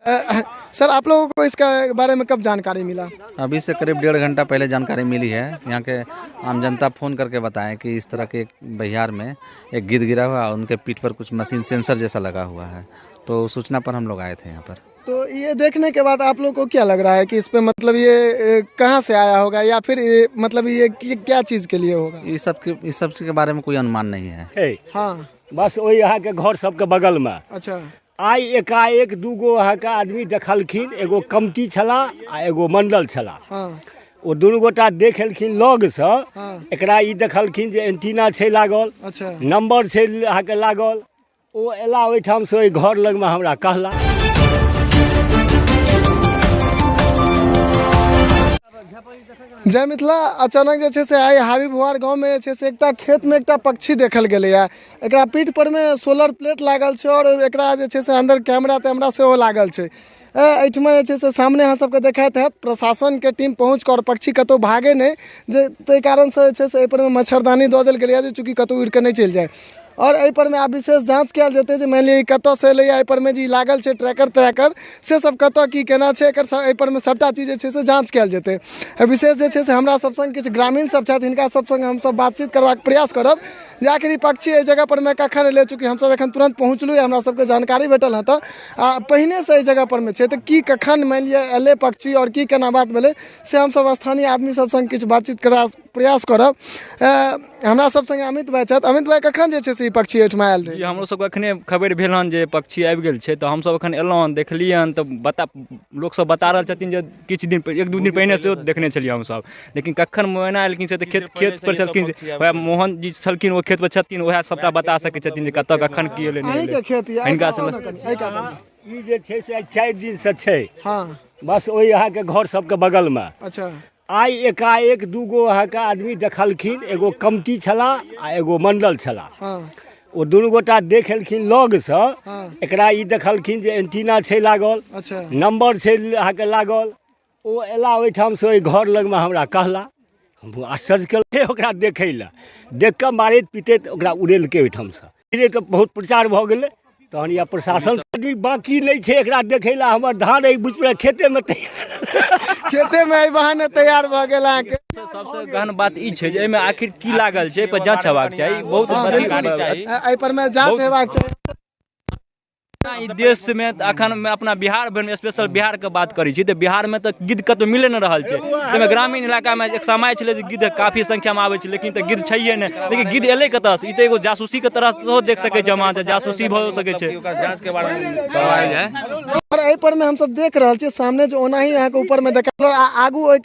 Sir, आप लोगों को इसका बारे में कब जानकारी मिला? अभी से करीब 1.5 घंटा पहले जानकारी मिली है। यहाँ के आम जनता फ़ोन करके बताएं कि इस तरह के एक बहियार में एक गिद्ध गिरा हुआ, उनके पीठ पर कुछ मशीन सेंसर जैसा लगा हुआ है, तो सूचना पर हम लोग आए थे यहाँ पर। तो ये देखने के बाद आप लोग को क्या लग रहा है कि इस पे मतलब ये कहाँ से आया होगा या फिर ये मतलब ये क्या चीज़ के लिए होगा? इस सब के बारे में कोई अनुमान नहीं है। हाँ, बस वही यहाँ के घर सबके बगल में। अच्छा। आइ एकाएक दूगो अहाँके आदमी देखलखिन, एगो कमती छला आ एगो मंडल छला। हाँ। ओ दुनू गोटा देखलखिन लगसँ। हाँ। एकरा ई देखलखिन जे एंटीना छै लागल। अच्छा। नंबर छै अहाँके लागल। ओ एला ओहिठामसँ ओहि घर लगमे हमरा कहला। जय मिथिला। अचानक जे छै से आइ हावी भुआर गाँवमे जे छै से एकटा खेतमे एकटा पक्षी देखल गेलैए। एकरा पीठ परमे सोलर प्लेट लागल छै और एकरा जे छै से अंदर कैमरा तैमरा सेहो लागल छै। एहिठमा जे छै से सामने अहाँ सबके देखैत हैत प्रशासनके टीम पहुँच कऽ और पक्षी कतहु भागे नहि जे ताहि कारणसँ जे छै से एहिपर मे मच्छरदानी दऽ देल गेलैए जे चूँकि कतहु उड़ि कऽ नहि चलि जाय। और एहि पर मे आब विशेष जाँच कयल जेतै जे मानि लिअ ई कतऽसँ एलैए, एहि पर मे जे ई लागल छै ट्रैकर त्रैकर से सब कतऽ की केना छै, एकर एहि पर मे सबटा चीज जे छै से जाँच कयल जेतै। विशेष जे छै से हमरा सब संग किछु ग्रामीण सब छथि, हिनका सब संग हमसब बातचीत करबाक प्रयास करब जे आखिर ई पक्षी एहि जगह पर मे कखन एलै। चूँकि हमसब एखन तुरन्त पहुँचलहुँ, हमरा सबके जानकारी भेटल हँ तऽ आ पहिनेसँ एहि जगह पर मे छै, तऽ की कखन मानि लिअ एलै पक्षी और की केना बात भेलै से हमसब स्थानीय आदमी सब संग किछु बातचीत करबाक प्रयास करब। हमरा सब संगे अमित भाई छथि। अमित भाई, कखन जे छै से ई पक्षी एहिठमा आयल रहै? जी, हमरो सबके अखने खबरि भेल हन जे पक्षी आबि गेल छै, तऽ हमसब एखन एलहुँ हन, देखलियै हन तऽ बता लोकसब बता रहल छथिन जे किछु दिन 1-2 दिन पहिने सेहो देखने छलियै हमसब, लेकिन कखन मोना एलखिन से तऽ खेत पर छलखिन, वएह मोहन जी छलखिन, ओ खेत पर छथिन, वएह सबटा बता सकै छथिन जे कतऽ कखन की एलै नहि अहींके खेत यऽ? हिनका एहि कात आउ ने। ई जे छै से 4 दिनसँ छै। हाँ। बस ओहि अहाँके घर सबके बगलमे। अच्छा। आइ एकाएक दूगो अहाँके आदमी देखलखिन, एगो कमती छला आ एगो मंडल छला। हाँ। ओ दुनू गोटा देखलखिन लगसँ। हाँ। एकरा ई देखलखिन जे एंटीना छै लागल। अच्छा। नंबर छै अहाँके लागल। ओ एला ओहिठामसँ ओहि घर लगमे हमरा कहला। हम आश्चर्य केलकै ओकरा देखै लए, देख कऽ मारैत पीटैत ओकरा उड़ेलकै ओहिठामसँ। धीरे तऽ बहुत प्रचार भऽ गेलै, तहन या प्रशासन बाकी नहि छै एकरा देखै लए। हमर धान एहि बीचमे खेतेमे खेतेमे एहि बहाने तैयार भऽ गेल अहाँके। सबसँ गहन बात ई छै जे एहिमे आखिर की लागल छै, एहि पर जाँच हेबाक चाही। बहुत एहि पर मे जाँच हेबाक चाही। ई देशमे अखन अपना बिहार भरिमे स्पेशल बिहारके बात करै छी तऽ बिहारमे तऽ गिद्ध कतहु मिले नहि रहल छै। ताहिमे ग्रामीण इलाकामे एक समय छलै जे गिद्ध काफी संख्यामे आबै छै, लेकिन तऽ गिद्ध छैहे नहि। लेकिन गिद्ध एलै कतऽसँ? ई तऽ एगो जासूसीके तरह सेहो देख सकै छी हम, अहाँ जासूसी भऽ सकै छै। और एहि पर मे हमसब देख रहल छी सामने जे ओनाही अहाँके ऊपर मे देखा आ आगू ओहि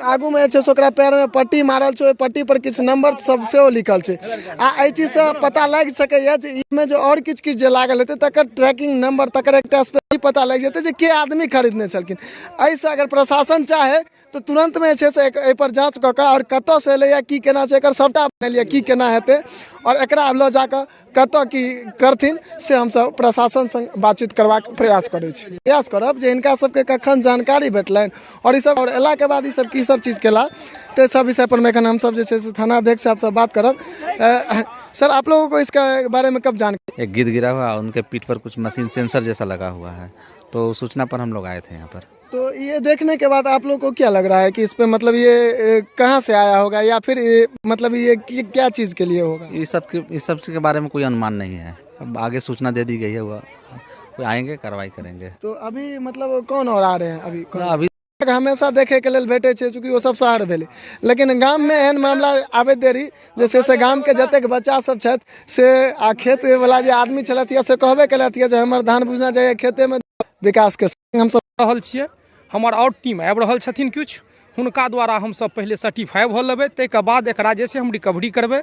आगू मे जे छै से ओकरा पैर मे पट्टी मारल छै, ओहि पट्टी पर किछु नंबर सब सेहो लिखल छै। आ एहि चीज से पता लागि सकैया जे ई मे जे और किछु किछु जे लागल हेतै तकर ट्रैकिंग नंबर, तकर एकटा स्पेशल पता लागि जेतै जे के आदमी खरीदने छलखिन। एहिसँ अगर प्रशासन चाहे तऽ तुरन्तमे जे छै से एहि पर जाँच कऽ कऽ आओर कतऽसँ एलैए, की केना छै, एकर सबटा मानि लिअ की केना हेतै आओर एकरा लऽ जाकऽ कतऽ की करथिन से हमसब प्रशासन संग बातचीत करबाक प्रयास करै छी। प्रयास करब जे हिनका सबके कखन जानकारी भेटलनि आओर ईसब आओर अयलाके बाद ईसब की सब चीज केला, तऽ सब विषय पर एखन हमसब जे छै से थानाध्यक्ष साहब से बात करब। सर, आप लोगों को इसके बारे में कब जानकारी? एक गिद्ध गिरा हुआ, उनके पीठ पर कुछ मशीन सेंसर जैसा लगा हुआ है, तो सूचना पर हम लोग आए थे यहाँ पर। तो ये देखने के बाद आप लोग को क्या लग रहा है कि इस पे मतलब ये कहाँ से आया होगा या फिर ये मतलब ये क्या चीज़ के लिए होगा? इस सब के बारे में कोई अनुमान नहीं है। अब आगे सूचना दे दी गई है, वह कोई आएंगे कार्रवाई करेंगे। तो अभी मतलब कौन और आ रहे हैं अभी? ना, अभी हमेशा देखे के लेल भेटै छै, चूँकि ओ सब शहर भेलै, लेकिन गाममे एहन मामला आबैत देरी जे छै से गामके जतेक बच्चा सब छथि से आ खेतवला जे आदमी छलथि से कहबे केलथि जे हमर धान बुझना जाइए खेतेमे। विकासके संग हमसब रहल छियै, हमर आओर टीम आबि रहल छथिन किछु, हुनका द्वारा हमसब पहिले सर्टिफाइ भऽ लेबै, ताहिके बाद एकरा जे छै हम रिकवरी करबै।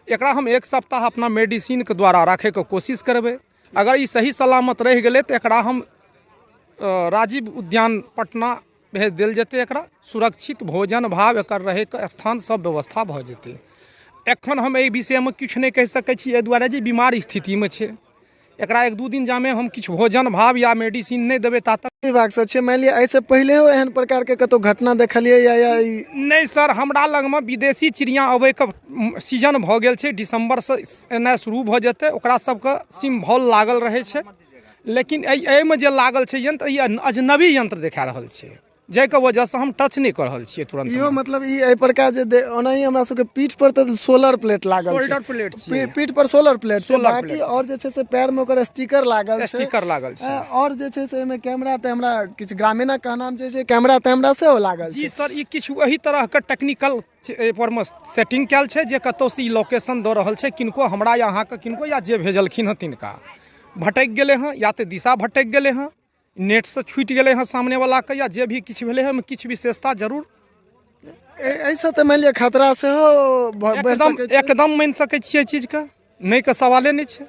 एकरा हम 1 सप्ताह अपना मेडिसिनके द्वारा राखैके कोशिश करबै। अगर ई सही सलामत रहि गेलै तऽ एकरा हम राजीव उद्यान पटना भेज देल जेतै। एकरा सुरक्षित भोजन भाव एकर रहैके स्थान सब व्यवस्था भऽ जेतै। एखन हम एहि विषयमे किछु नहि कहि सकै छी, एहि दुआरे जे बीमार स्थितिमे छै। एकरा 1-2 दिन जामे हम किछु भोजन भाव या मेडिसिन नहि देबै ता तक। विभागसँ छियै, मानि लिअ एहिसँ पहिलेहो एहन प्रकारके कतहु घटना देखलियै या नहि सर, हमरा लगमे विदेशी चिड़िया अबैके सीजन भऽ गेल छै। दिसम्बरसँ एनाइ शुरू भऽ जेतै। ओकरा सबके सिम्बॉल लागल रहै छै, लेकिन एहिमे जे लागल छै यंत्र, ई अजनबी यंत्र देखा रहल छै, जाहिके वजहसँ हम टच नहि कऽ रहल छियै तुरंत। इहो मतलब ई एहि प्रकार जे ओनाही हमरा सबके पीठ पर तऽ सोलर प्लेट लागल छै, सोलर प्लेट छै, पीठ पर सोलर प्लेट छै, बाकी और जे छै से पैर में ओकर स्टिकर लागल छै, स्टिकर लागल छै। और जे छै से एहिमे कैमरा तैमरा, किछु ग्रामीणक कहनाम छै जे कैमरा तैमरा सेहो लागल छै। जी सर, ई किछु एहि तरहके टेक्निकल एहि पर मे सेटिंग कयल छै जे कतहुसँ ई लोकेशन दऽ रहल छै किनको, हमरा या अहाँके किनको, या जे भेजलखिन हँ तिनका। भटकि गेलै हँ, या तऽ दिशा भटकि गेलै हँ, नेटसँ छूटि गेलै हँ सामनेवलाके, या जे भी किछु भेलै हँ, ओहिमे किछु विशेषता जरूर। एहिसँ तऽ मानि लिअ खतरा सेहो बढ़ि सकै छै। एकदम मानि सकै छियै चीजके, नहि के सवाले नहि छै।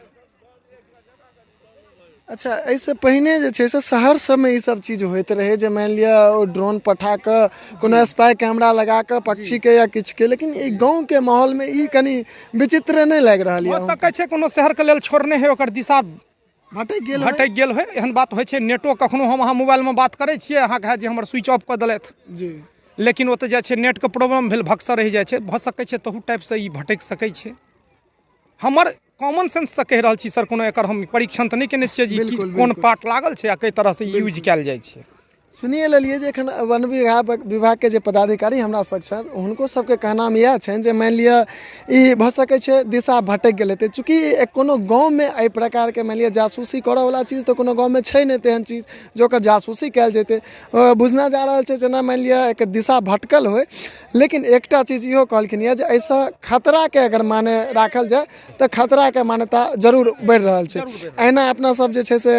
अच्छा, एहिसँ पहिने जे छै से शहर सबमे ई सब चीज होइत रहै जे मानि लिअ ओ ड्रोन पठा कऽ कोनो स्पाई कैमरा लगा कऽ पक्षीके या किछुके, लेकिन ई गाँवके माहौलमे ई कनि विचित्र नहि लागि रहल यऽ? भऽ सकै छै कोनो शहरके लेल छोड़ने हइ, ओकर दिशा भटकि गेल भटकि गेल होइ, एहन बात होइ छै। नेटो कखनो हम अहाँ मोबाइलमे बात करै छियै, अहाँके हैत जे हमर स्विच ऑफ कऽ देलथि जी, लेकिन ओतऽ जाइ छै नेटके प्रॉब्लम भेल, भक्सर रहि जाइ छै। भऽ सकै छै तहू टाइपसँ ई भटकि सकै छै। हमर कॉमन सेंससँ कहि रहल छी सर, कोनो एकर हम परीक्षण तऽ नहि केने छियै जे कोन पार्ट लागल छै आ कई तरहसँ यूज कयल जाइ छै। सुनिए लेलियै जे एखन वन विभागके जे पदाधिकारी हमरा सब छथि, हुनको सबके कहनाम इएह छनि जे मानि लिअ ई भऽ सकै छै दिशा भटकि गेल हेतै। चूँकि कोनो गाँवमे एहि प्रकारके मानि लिअ जासूसी करऽवला चीज तऽ कोनो गाँवमे छै नहि, तेहन चीज जे ओकर जासूसी कयल जेतै। बुझना जा रहल छै जेना मानि लिअ एकर दिशा भटकल होइ। लेकिन एकटा चीज इहो कहलखिन यऽ जे एहिसँ खतराके अगर माने राखल जाय तऽ खतराके मान्यता जरूर बढ़ि रहल छै। एहिना अपना सब जे छै से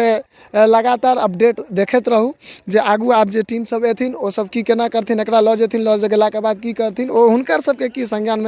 लगातार अपडेट देखैत रहू जे आगू आब जे टीम सब एथिन ओ सब की केना करथिन, एकरा लऽ जेथिन, लऽ गेलाके बाद की करथिन, ओ हुनकर सबके की संज्ञानमे